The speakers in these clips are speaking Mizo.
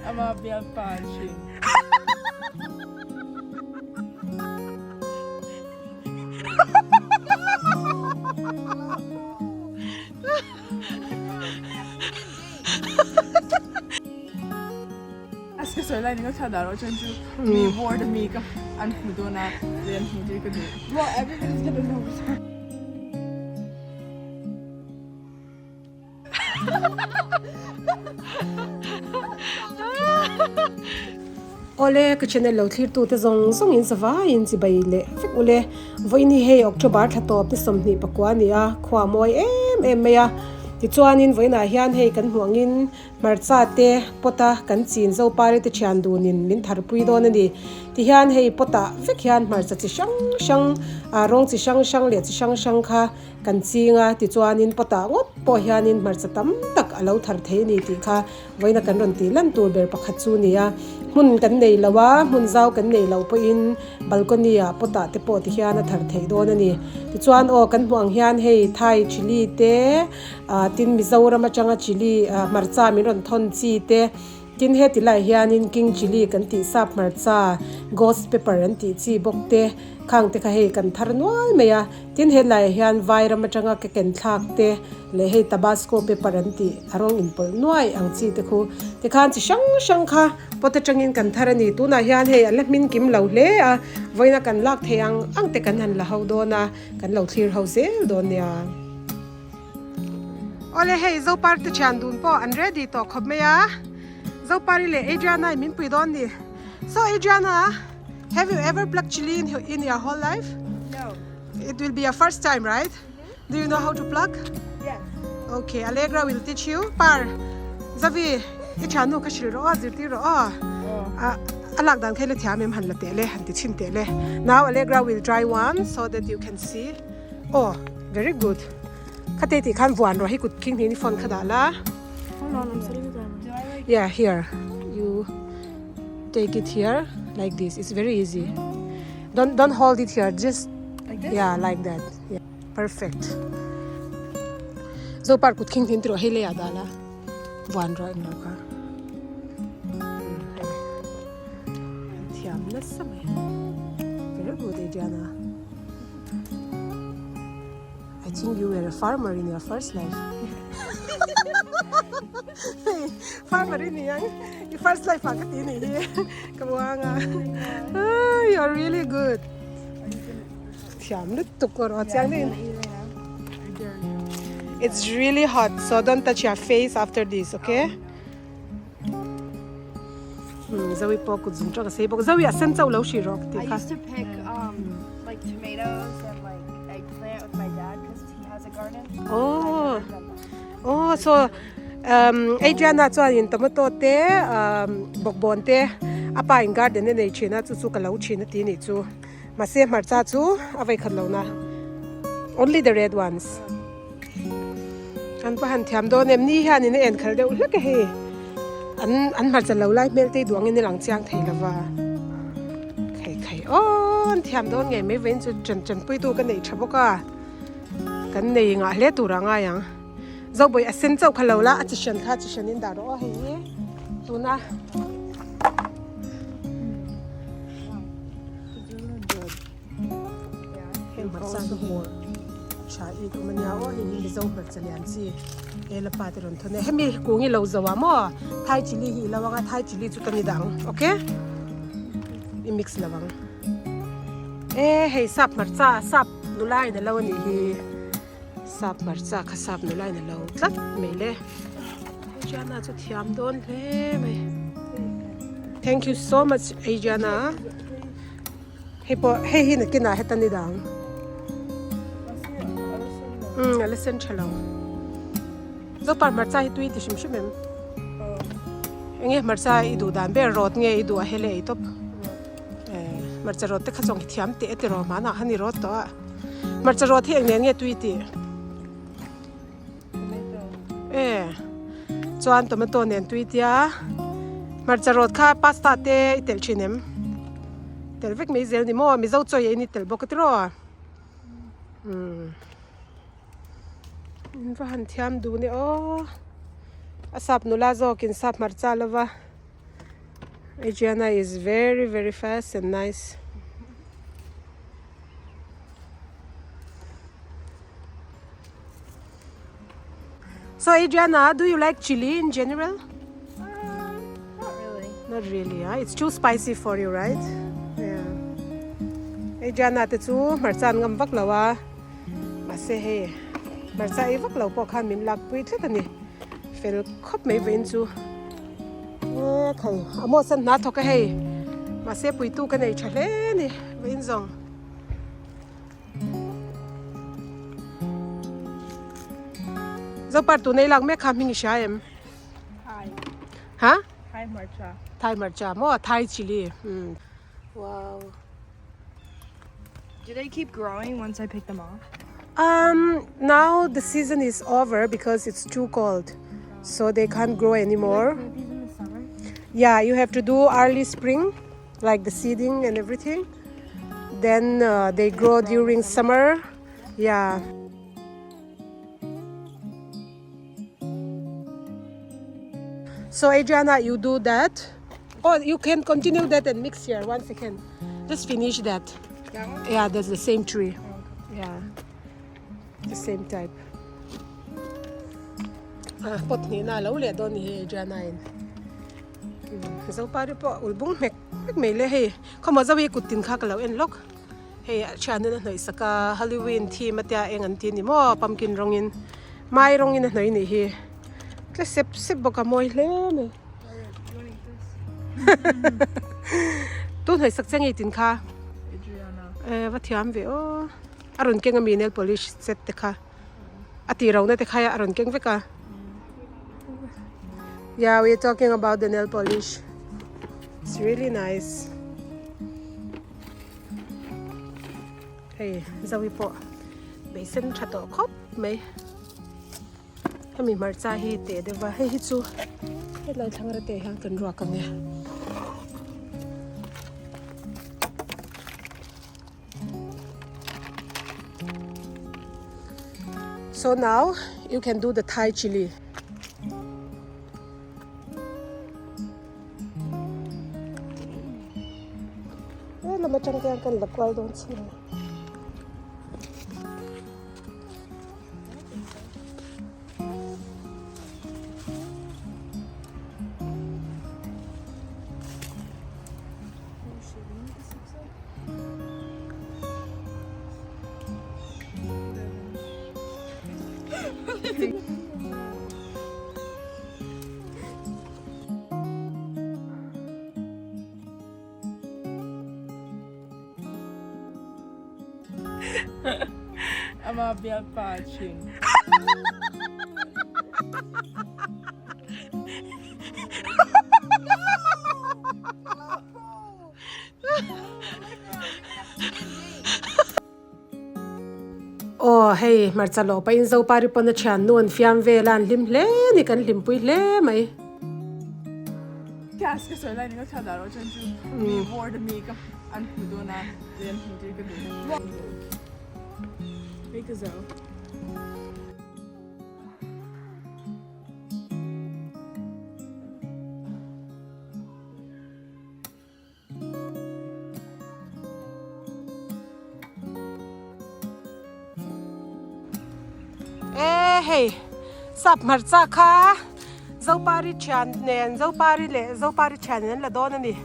Ama bialpa an hrin. Ka sawi lai ni ka thla dah rawh chuan chu mi ward ami ka an hmu dawn a leh an hmuh tir ka duh. Well everybody's gonna know. Awle ka channel lo thlir tute zawng zawng in zavaiin chibai leh vek ule vawiin hi hei October thla tawp ni 24 a ni a khua a mawi em em mai a tichuanin vawiinah hian hei kan hmuh angin Hmarcha te pot a kan chin Zopari te thian dunin min tharpui dawn a ni. Tihian hei pot ah vek hian hmarcha chi hrang hrang ah rawng chi hrang hrang leh chi hrang hrang kha kan ching a, tichuanin pot ah ngawt pawh hianin hmarcha tam tak a lo thar thei a ni tih kha vawiina kan rawn tih lan tur ber pakhat chu a ni a. Hmun kan nei lo a, hmun zau kan nei loh pawhin balcony ah pot ah te pawh tihian a thar theih dawn a ni. Tichuan aw kan hmuh ang hian hei Thai chilli te, Ah tin Mizoram atanga chilli ah hmarcha min rawn thawn chi te, tin heti lai hianin king chilli kan tih sap hmarcha, ghost pepper an tih chi bawk te, khang te kha hei kan thar nual mai a, tin helaiah hian vairam atanga ke ken thlak te leh hei tabasco pepper an tih a rawng inpawlh nuai ang chi te khu tikhan chi hrang hrang kha pot atangin kan thar a ni, tunah hian hei an la hmin kim lo hle a, vawiina kan lak thei ang ang te kan han la ho dawn a, kan lo thlir ho zel dawn nia. Awle hei Zopar te thian dun pawh an ready tawh khawp mai a, Zopari leh Adriana in min pui dawn ni. So Adriana, have you ever plucked chilli in in your whole life? No. It will be your first time, right? Do you know how to pluck? Yes. Okay, Allegra will teach you. Par, Zavi, i thiannu ka hrilh rawh aw, zirtir rawh aw. A a lak dan kha i la thiam em han la teh le, han ti chhin teh le. Now Allegra will try one so that you can see. Aw very good khate tih khan vuan rawh hei kut khing hnih in i phone kha dah la Hold on, I'm setting the timer. Yeah here you take it here like this it's very easy don't don't hold it here just Like this? yeah like that yeah perfect zo par kut khing hnih in ti rawh hei leiah dah la vuan rawh englo kha hei thiam nasa mai very good Adriana. I think you were a farmer in your first life. Hey, farmer in yang. Your first life ah ka ti ni hi. Ka buanga. Ah, you are really good. Thiam lutuk ko ro chiang ni. It's really hot, so don't touch your face after this, okay? Hmm, Zoe pawh kut zung tawk a sei bawk. Zoe a sen chauh lo hrih rawh ka tih I kha. used to pick um like tomatoes and like eggplant with my dad because he has a garden. Oh. Oh, so um Adriana chuan in tomato te um bawkbawn te a pa in garden a nei thin a chu chu ka lo thin a ti nih chu. Mahse hmarcha chu a vei khat lo na. Only the red ones. An va han thiam dawn em ni hianin a en khalh deuh hlek a hei an an hmarcha lo lai hmel te hi duangin a lang chiang thei lova khai khai aw an thiam dawn ngei mai vawiin chu chen chenpui tu ka neih tha bawk a kan nei ngah hle tur a ngai ang Zobawih a sen chauh kha lo la a chi hran kha chi hran in dah rawh aw hei hi tuna. Heng hmarcha hi hei tha i tum ania aw hei hi Mizo hmarcha lian chi he la pa te rawn thawn a hemi kung i lo zo ah maw Thai chilli hi i lo ang a Thai chilli chu ka ni dang ok i mix lo ang e hei sap hmarcha sap nula in a lo anih hi sap hmarcha kha sap nula in a lo tlat mai le Adriana chu thiam dawn hle mai thank you so much Adriana. Hei pawh hei hi nakinah heta ni dang. Umm a la sen tha lo. Zopar hmarcha hi tui ti hrim hrim em? Enge hmarcha i duh dan ber rawt nge i duh a hele ei tawp. Eh hmarcha rawt te kha chuan khi thiam teh e tiraw hmanah khan i rawt tawh a. Hmarcha rawt hi eng nen nge tui tih? Eh chuan tomato nen tui tia hmarcha rawt kha pasta te i telh thin em telh vek mai zel ni maw mizo chawi ei ni telh bawk a tiraw umm in va han thiam duh ni aw. A sap nula zawkin sap hmarcha lova Adriana is very very fast and nice. So Adriana, do you like chili in general? Um, not really. Not really, huh? It's too spicy for you, right? Yeah. Adriana te chu hmarcha an ngam vak lo a. Mahse hei hmarcha ei vak lo pawh khan min lak pui tlat a ni. Fel khawp mai vawiin chu. E khai a maw san hna thawk a hei. Mahse puitu ka nei tha hle a ni vawiin zawng. Zopar tun ei lak mek kha hming i hria em? Thai. Ha? Thai hmarcha. Thai hmarcha maw? Thai chili. Hmm. Wow. Do they keep growing once I pick them off? Um, now the season is over because it's too cold. So they can't grow anymore. Maybe in the summer. Yeah, you have to do early spring, like the seeding and everything. Then uh, they grow during summer. Yeah. So Adriana, you do that. Oh, you can continue that and mix here. One second. Just finish that. That one? Yeah, that's the same tree. Yeah. The same type. Ah, pot ni na lo leh dawn ni hi Adriana in. Zopari pawh ul bung hmek hmek mai le hei. Khawmaw zo hi kut tin kha ka lo en lawk. Hei a thianin a hnawih sak a Halloween theme a tia eng an ti ni maw pumpkin rawngin mai rawngin a hnawih nih hi. Tle sep sep bawk a mawi hle mai. Tu hnawih sak che ngei tin kha. E va thiam ve aw. A rawn keng ami nail polish set te kha. A tih ro na te kha a rawn keng vek a. Yeah, we are talking about the nail polish. It's really nice. Hei, Zoe pawh beisen tha tawh khawp mai. Hemi hmarcha hi teh deuh va, hei hi chu hetlai thlang rate hian kan ruak ang e. So now you can do the Thai chili. Eh, lama tang te kan la kual dawn chi. Ama bialpa thin. Aw hei hmarcha lawh pahin Zopari pawn a thian nu an fiam vel a an hlim hle a ni kan hlimpui hle mai. Class ka sawi lai ni ka thla dah rawh chuan chu mi board ami ka an hmu dawn a leh an hmuh tir ka duh. Hei ka zo. E hei sap hmarcha kha Zopari thian nen Zopari leh Zopari thian in an la dawn a ni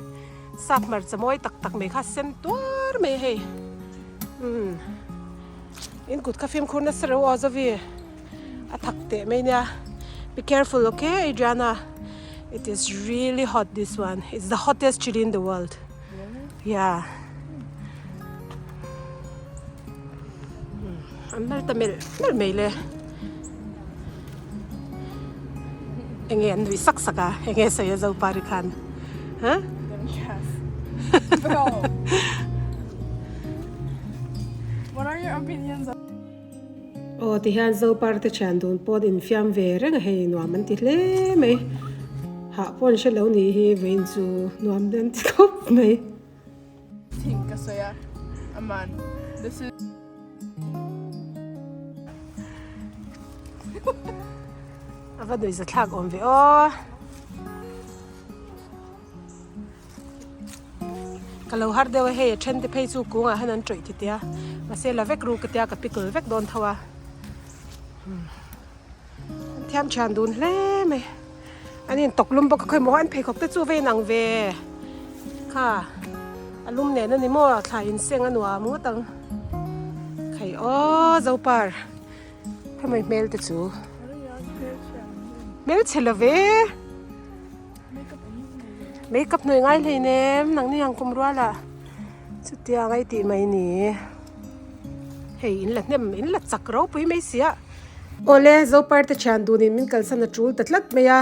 sap hmarcha mawi tak tak mai kha sen tuar mai hei umm in kut kha fimkhur nasa reuh aw Zovi. A thak teh mai nia be careful okay Adriana it is really hot this one it's the hottest chili in the world yeah an hmel ta melh melh mai le enge an nui sak sak a enge sawi a Zopari khan huh Bro What are your opinions on Aw tihian Zopar te thian dun pawh an infiam ve reng a hei nuam an ti hle mai. Hah pawh an hre lo nih hi vawiin chu nuam an ti khawp mai. Thing ka sawi a, aman this is. A va nuihza thlak awm ve aw. Ka lo har deuh a hei a then te phei chu kungah hian an tawih titi a mahse la vek ru ka tia ka pickle vek dawn tho a an thiam thian dun hle mai an in tawk lum bawk a khawimaw an pheikhawk te chu va inang ve kha a lum nen a ni maw thla inseng a nuam ngawt ang khai aw zopar. Hemai hmel te chu hmelchhe lo ve makeup hnuai ngai hlei nem nangni ang kum rual ah chutia ngai tih mai ni hei in la hnem in la chak ropui mai sia. Awle Zopar te thian dunin min kalsan a tul ta tlat mai a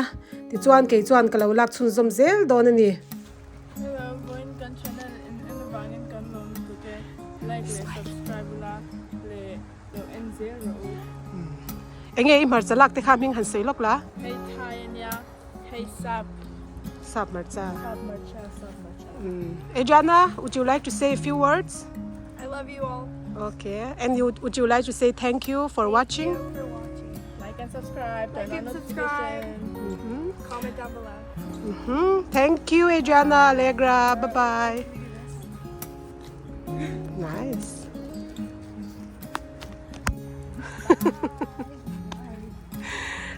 tichuan kei chuan ka lo lak chhunzawm zel dawn a ni. Hello vawiin kan channel in en avangin kan lawm lutuk e like leh subscribe ula leh Lo en zel rawh u. Enge i hmarcha lak te kha hming han sawi lawk la. Hei Thai ania, hei sap. Sap hmarcha. Sap hmarcha, sap hmarcha. Adriana, would you like to say a few words? I love you all. Okay, and you, would you like to say thank you for watching? Thank you for watching. Like and subscribe. Like turn on and subscribe. notification. Comment down below. Thank you, Adriana, Allegra. Bye bye. Nice.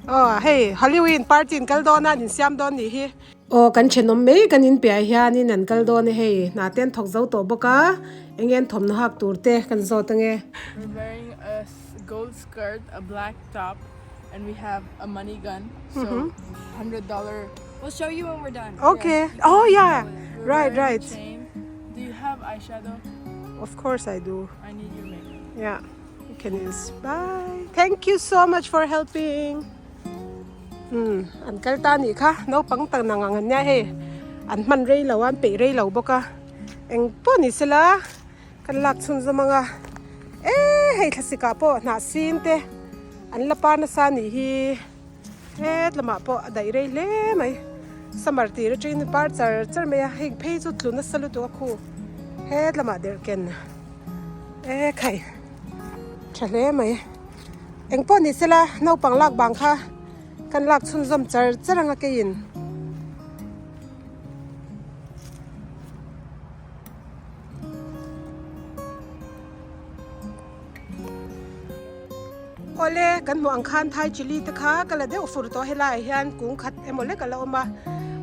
Aw hei Halloween party in kal dawn a an insiam dawn nih hi. Aw kan thenawm mai kan in piah hianin an kal dawn a hei hna te an thawk zo tawh bawk a eng en thawmhnaw hak tur te kan zawt ange. We're wearing a gold skirt, a black top and we have a money gun so $100. We'll show you when we're done. Okay oh yeah We're right wearing right. chain. Do you have eyeshadow? Of course I do. I need your makeup. Yeah, you can use. Bye. Thank you so much for helping. Hmm, an kal ta nih kha naupang tak nang ang an nia hei an hman rei lo a an peih rei lo bawk a eng pawh ni sela kan lak chhun zawm ang a e hei thlasik ah pawh hnah sin te an la par nasa nih hi het lamah pawh a daih rei hle mai summer tir atangin par char char mai a hei phei chu tlu nasa lutuk a khu het lamah derh ken e khai tha hle mai eng pawh ni sela naupang lak bang kha kan lak chhunzawm char char anga keiin. Awle kan hmuh ang khan Thai chilli te kha ka la deuh fur tawh helaiah hian kung khat emaw lek a la awm a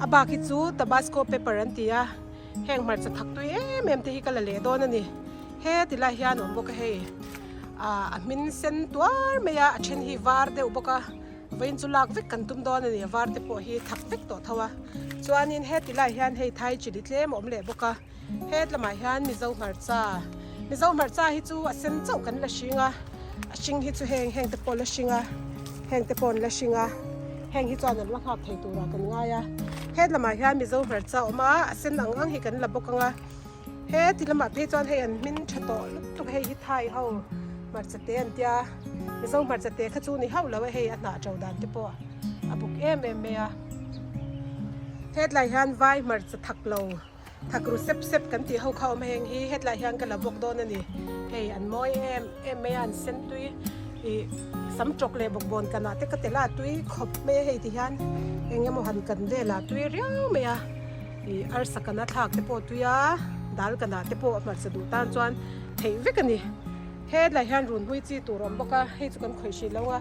a bak hi chu tabasco pepper an ti a heng hmarcha thak tui em em te hi ka la leh dawn a ni heti lai hian a awm bawk a hei ah a hmin sen tuar mai a a then hi var deuh bawk a vawiin chu lak vek kan tum dawn a ni a var te pawh hi thak vek tawh tho a chuanin heti lai hian hei Thai chilli tlem a awm leh bawk a. Het lamah hian Mizo hmarcha, Mizo hmarcha hi chu a sen chauh kan la hring a, a hring hi chu heng heng te pawh la hring a, heng te pawh an la hring a, heng hi chuan an la nghak thei turah kan ngai a. Het lamah hian Mizo hmarcha a awm a, a sen ang ang hi kan la bawk ang a, heti lamah phei chuan hei an hmin tha tawh lutuk a, hei hi Thai ho hmarcha te an tia, Mizo hmarcha te kha chu ni hauh lo e hei a hnah to dan te pawh a buk em em mai a. Hetlai hian vai hmarcha thak lo. Thak ru sep sep kan tih ho kha awm heng hi hetlai hian ka la bawk dawn a ni. Hei an mawi em em mai a an sen tui ih sam tawk leh bawkbawn kanah te ka tel a tui khawp mai a hei ti hian eng emaw han kan velah tui riau mai a ih arsa kana thlak te pawh tui a dal kanah te pawh hmarcha duh tan chuan theih vek a ni. Hetlai hian runhmui chi tur a awm bawk a hei chu kan khawih hrih lo a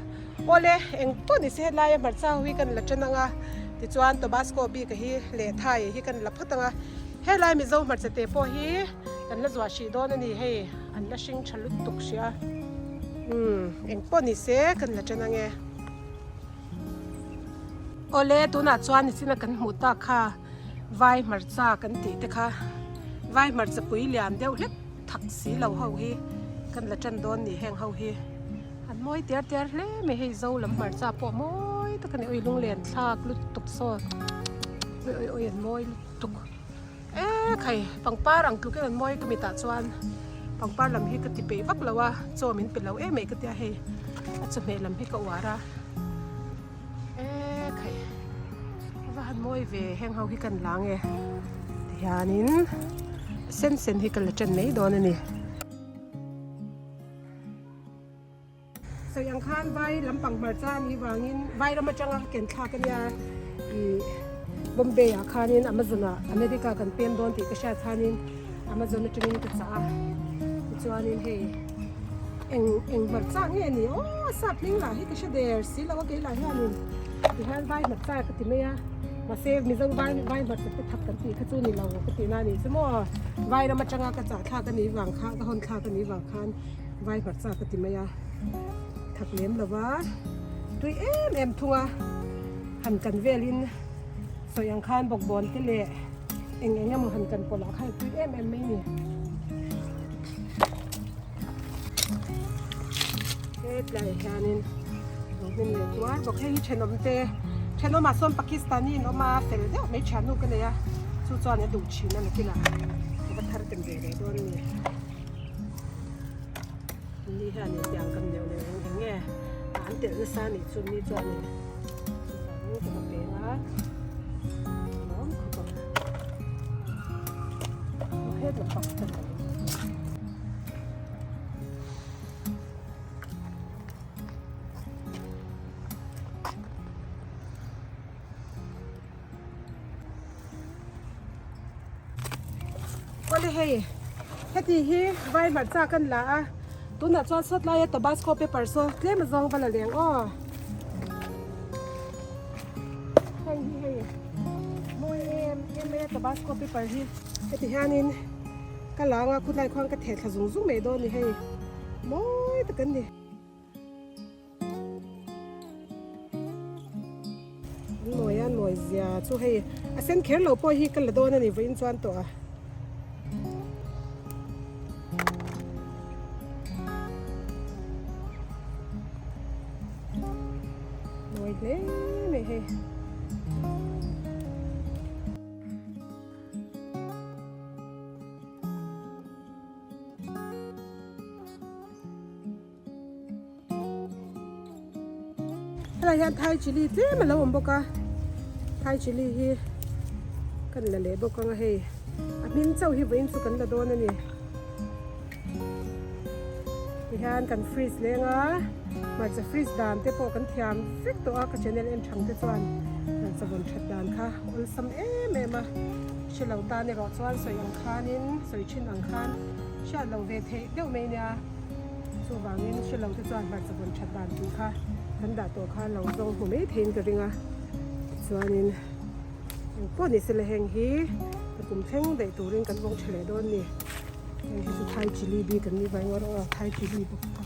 awle eng pawh ni se hetlai a hmarcha ho hi kan la tan ang a tichuan Tabasco bik a hi leh Thai hi kan la phawt ang a helai Mizo hmarcha te pawh hi kan la zuah hrih dawn a ni hei an la hring tha lutuk hrih a umm eng pawh ni se kan la tan ang e. Awle tunah chuan nichina kan hmuh tak kha vai hmarcha kan tih te kha vai hmarcha pui lian deuh hlek. Thak si lo ho hi kan la tan dawn ni heng ho hi an mawi tiar tiar hle mai hei zo lam hmarcha pawh mawi tak a ni ui lunglen thlak lutuk saw ui ui ui an mawi lutuk e khai pangpar ang tluk in an mawi ka mitah chuan pangpar lam hi ka ti peih vak lo a chaw min pe lo em mai ka tia hei a chawhmeh lam hi ka uar a e khai a va han mawi ve heng ho hi kan lang e tihianin sen sen hi ka la ṭan mai dawn a ni. Sawi ang. ang khan vai lampang hmarcha a nih vangin vai ram atanga ka ken thlak a nia ih Bombay ah khanin Amazon ah America kan pem dawn tih ka hriat khanin Amazon atangin ka chah a tichuanin hei eng eng hmarcha nge a ni aw sap hming lah hi ka hre der si lo a keilah hianin tihian vai hmarcha ka ti mai a mahse Mizo vai vai hmarcha te thak kan tih kha chu ni lo ka tihna a nih chu maw vai ram atanga ka chah thlak a nih vang kha ka hawn thlak a nih vang khan vai hmarcha ka ti mai a thak lem lo va tui em em thung a han kan velin sawi ang khan bawkbawn te leh eng eng emaw han kan pawlh ah khan a tui em em mai a ni. Hetlai hianin lo hmin leh tuar bawk hei hi thenawm te thenawmah sawn Pakistani an awm a fel deuh mai thiannu ka nei a chu chuan a duh thin a nakinah ka va thar tem ve leh dawn a ni. Ni hian in tiang kan neuh neuh eng eng nge an telh nasa anih chu ni chuanin chuvangin ka va peng a lawm khawp ang aw hetah pak ka lo Awle hei heti hi vai hmarcha kan la a tunah chuan sawt laia tabasco pepper saw tlem a zawng va la leng aw hei hi hei mawi em em mai a tabasco pepper hi heti hianin ka la anga khawtlai khuan ka theh thla zung zung mai dawn a ni hei mawi tak an ni. An mawi a mawi zia chu hei a sen kher lo pawh hi ka la dawn a ni vawiin chuan tawh a. Mawi hle mai hei. Helai hian thai chilli tlem a lo awm bawk a thai chilli hi kan la leh bawk ang a hei a hmin chauh hi vawiin chu kan la dawn a ni tihian kan freeze leng a hmarcha freeze dan te pawh kan thiam vek tawh a ka channel en thang te chuan hmarcha vawn that dan kha awlsam em em a hre lo tan erawh chuan sawi ang khanin sawi thin ang khan hriat loh ve theih deuh mai nia. Chuvangin hre lo te chuan hmarcha vawn that dan tih kha kan dah tawh kha lo zawng hmu mai theiin ka ring a. Tichuanin eng pawh ni se la heng hi ka kum thleng daih turin kan vawng tha leh dawn a ni. Heng hi chu Thai chilli bik an ni vai ngawt a, Thai chilli bawk kha.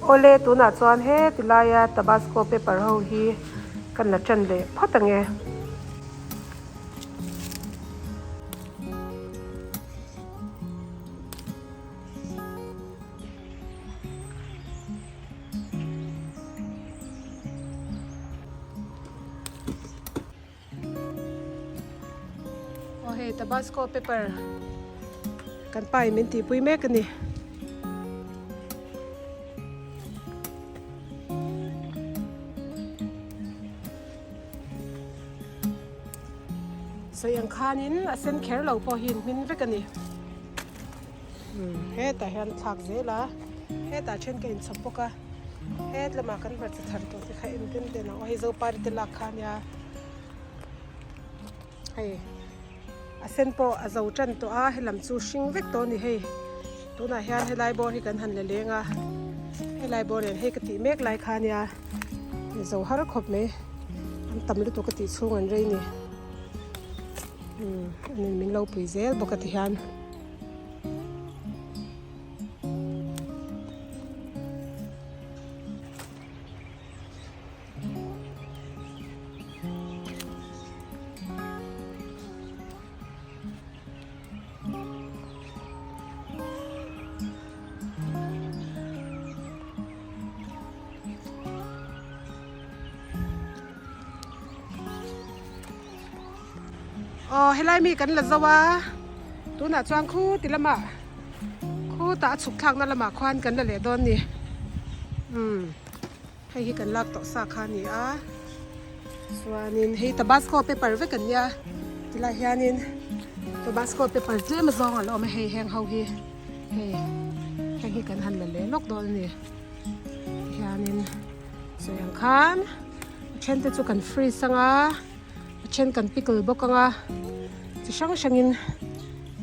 Awle tunah chuan heti laia Tabasco pepper ho hi kan la tan leh phawt ange. Aw hei tabasco pepper kan pa in min tihpui mek a ni. Sawi ang khanin a sen kher lo pawh hi in hmin vek a ni. Hetah hian a thlak zel a, hetah then ka inchhawp bawk a, het lamah kan hmarcha thar tawh te kha en den den ang aw hei zopari te lak kha ania hei a sen pawh a zo tan tawh a helam chu hring vek tawh a ni hei tunah hian helai bawr hi kan han la leng a helai bawr nen hei ka tih mek lai kha ania zo har khawp mai an tam lutuk a tih chhung an rei ni umm min lo pui zel bawk a ti hian. Aw helai mi kan la zo a tunah chuan khu ti lamah khutah a chhuk thlakna lamah khuan kan la leh dawn a ni umm hei hi kan lak tawh sa kha a ni a chuanin hei tabasco pepper vek an nia tilai hianin tabasco pepper tlem azawng a la awm a hei heng ho hi hei heng hi kan han la leh lawk dawn a ni. Hianin sawi ang khan a then te chu kan freeze anga a then kan pickle bawk anga chi hrang hrangin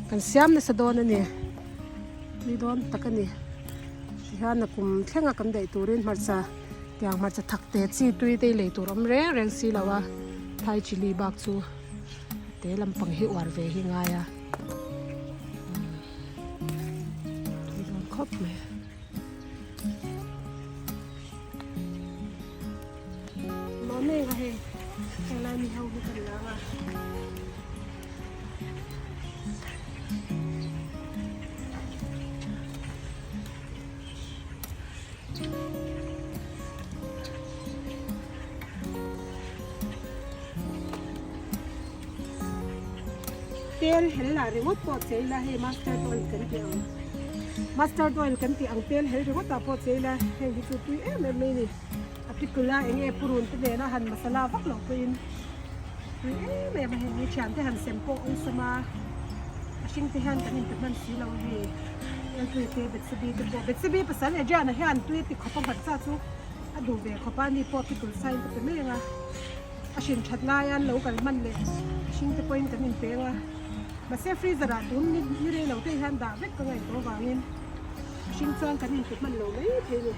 kan siam nasa dawn a ni tui dawn tak a ni tihian a kum thlenga kan daih turin hmarcha tiang hmarcha thak te chi tui te lei tur awm reng reng si lo a thai chilli bak chu te lampang hi uar ve hi ngai a tui dawn khawp mai. Mawmeng a hei helai mi ho hi kan lang a. Tel hel lah ringawt pawh che ila hei mustard oil kan tih ang mustard oil kan tih ang tel hel ringawt ah pawh che ila heng hi chu tui em em mai a ni a pickle a eng nge purun te nena han masala vak loh pawhin tui em em a heng hi thian te han sem pawh awlsam a a hring te hian kan inpe hman si lo a hei elpui te betsebi te pawh betsebi pasal Adriana hian tui a ti khawp a hmarcha chu a duh ve khawp a ni pawh pickle sa in ka pe mai ang a. A hrin that laia an lo kal hman leh hring te pawhin kan inpeng a, mahse freezer ah tun ni ni rei lo te hian dah vek ka ngaih tawh avangin a hring chuan kan inpe hman lo mai thei a ni.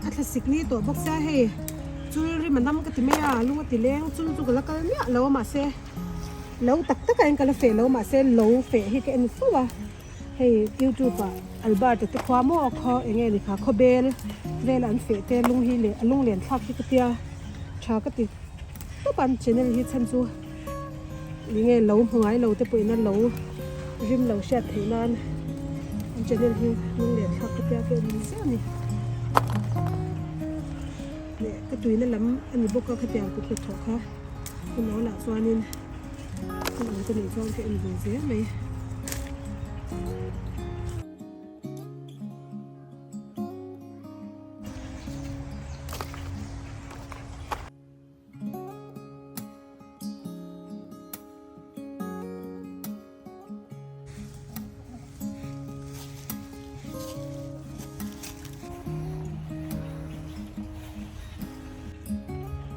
A thla sik ni tawh bawk sia hei chul rim a nam ka ti mai a lung a ti leng chul chu ka la kal miah lo a mahse lo tak tak ah hian ka la feh lo mahse lo feh hi ka en fo a hei youtube ah Albert a te khua maw khaw eng nge ni kha khawbel vel an feh te lung hi leh a lung len thlak hi ka tia tha ka ti tawp a an channel hi chhan chu eng nge lo hmu ngai lo te pawhin a lo rim lo hriat theih nan an channel hi lung leh thlak ka tia ka en ziah a ni leh ka tuina lam a ni bawk a khatiang kut hnathawh kha hun awl ah chuanin hun awl ka neih chuan ka en ve zel mai.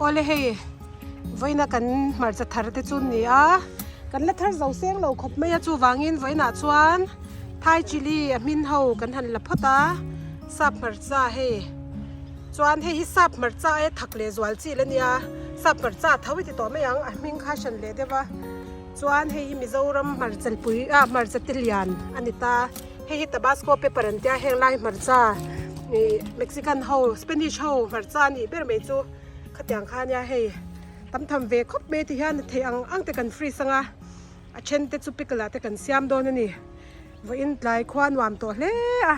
Awle hei vawiina kan hmarcha thar te chu ni a kan la thar zo seng lo khawp mai a chuvangin vawiinah chuan thai chilli a hmin ho kan han la phawt a sap hmarcha hei. Chuan hei hi sap hmarcha aia thak leh zual chi la nia, sap hmarcha tho i ti tawh mai ang, a hming kha hran leh deuh a. Chuan hei hi Mizoram hmarcha pui ah hmarcha te lian a ni ta, hei hi Tabasco pepper an tia heng lai hmarcha ih Mexican ho Spanish ho hmarcha a nih ber mai chu khatiang kha nia hei tam tham ve khawp mai ti hian theih ang ang te kan freeze anga a then te chu pickle ah te kan siam dawn a ni. Vawiin tlai khua nuam tawh hle a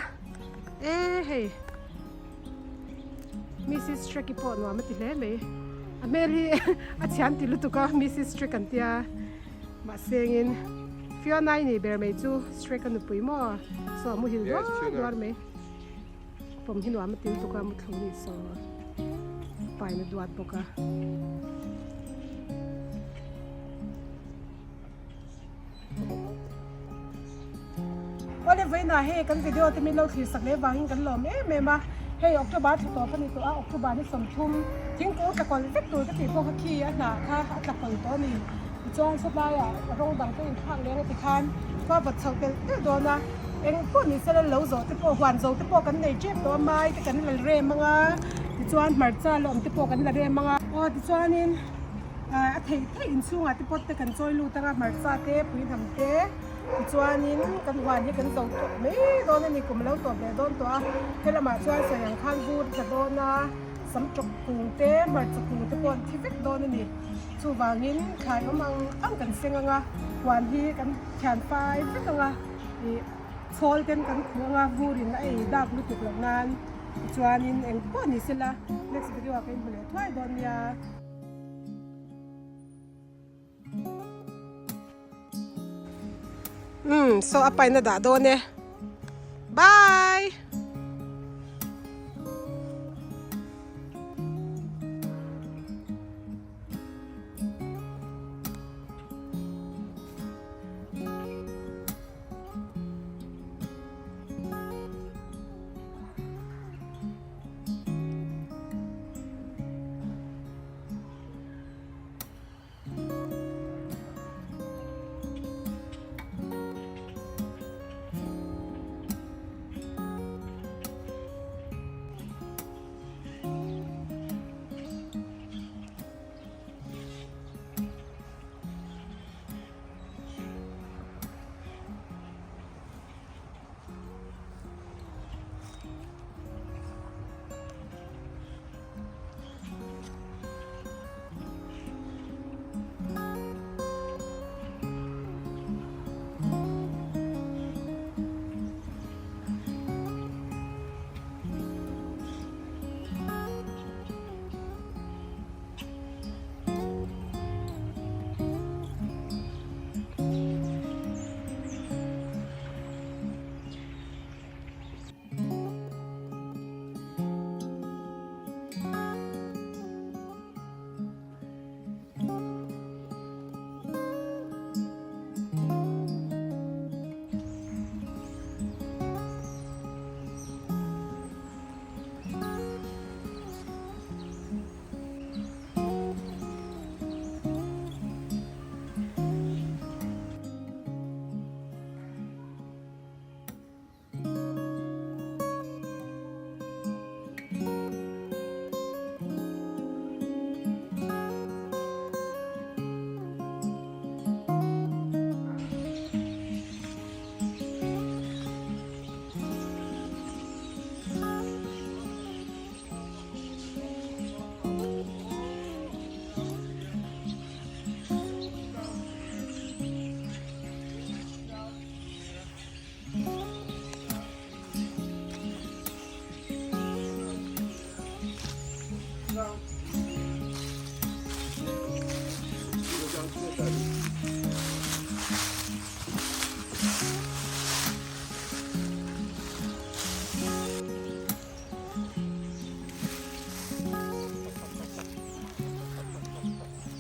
e hei Mrs Shrek-i pawh nuam a ti hle mai a hmel hi a thiam ti lutuk a Mrs Shrek an tia mahse engin Fiona-i ni ber mai chu Shrek a nupui maw saw a muhil duar duar mai pawm hi nuam a ti lutuk a muthlu ni saw paina duat bawk a. Awle vawiinah hei kan video te min lo thlir sak leh vangin kan lawm em em a, hei October thla tawp a ni tawh a, October ni 30 thingkung tla kawlh vek tur ka tih pawh kha khi a hnah kha a tla kawlh tawh a ni. Tichuan sawtlaiah rawng dang te inthlak leng a ti khan khua vawt chhoh telh telh dawn a, eng pawh ni sela lo zawh te pawh huan zo te pawh kan nei tep tawh a, mai te kan la rem ang a, tichuan hmarcha la awm te pawh kan la rem ang a, aw tichuanin. A theih theih inchhungah te pawt te kan chawi lut anga hmarcha te puihnam te tichuanin kan huan hi kan zo tawh mai dawn a ni kum a lo tawp leh dawn tawh a helamah chuan sawi ang khan vur a tla dawn a sam tawk kung te hmarcha kung te pawh an thi vek dawn a ni chuvangin thlai awm ang ang kan seng anga huan hi kan thian fai vek anga ih chhawl ten kan khuh anga vurin a ei dak lutuk loh nan tichuanin engpawh ni sela next video ah ka inhmu leh thuai dawn nia. Umm saw a paina dah dawn e. Bye!